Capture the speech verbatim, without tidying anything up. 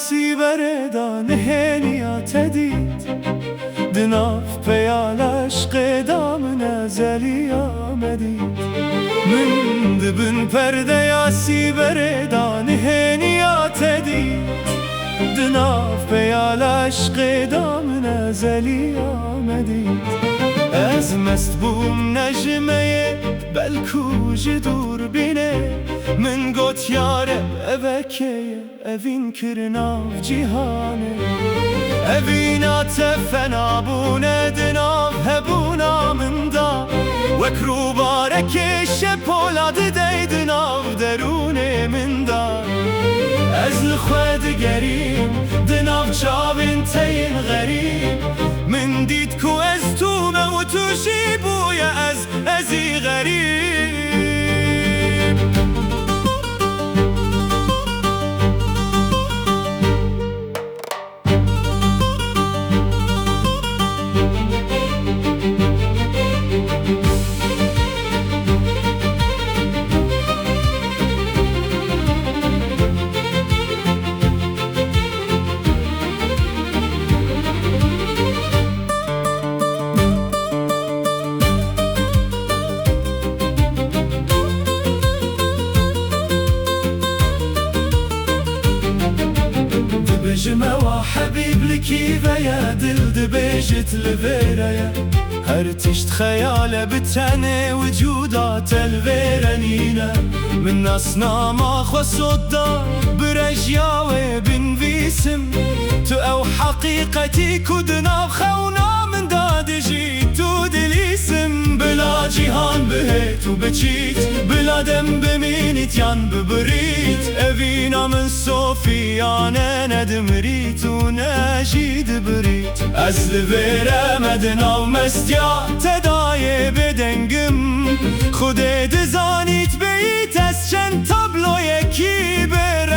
Sîberê de nihêniya te dît, di nav peyala eşqê de min ezeliya me dît. Min di bin perdeya sîberê de nihêniya te dît, di nav peyala eşqê de min ezeliya me dît. Ez mest bûm ne ji me ye, belkû ji dûrbînê, min got yare, ev e kê ye? Evîn kir nav cîhanê. Evîna te fena bûne di nav hebûna min de. Wek rûbarekê şepola didey di nav derûnê min de. Ez li xwe digerîm, di nav çavên te yên xerîb. Min dît ku ez tu me û tu jî bûye ez, ezî xerîb. Dibêjim ewa hebîb li kî ve ye, dil dibêjit li vêre ye. Her tişt xeyal e, bi tenê wicûda te li vêre nîne. Min nasnama xwe sot da, bi rejiya wê binvîsim. Tu ew heqîqetî ku di nav xewna min de dijî, tu dilîsim. Bila cîhan bihêt û biçît, bila dem bimînît yan bibirît. Evîna min sofiyane, ne dimirît û ne jî dibirît. Ez li vêre me di nav mestiya te dayê bêdengim. Xwedê dizanît bêyît ez çend tabloyekî bêreng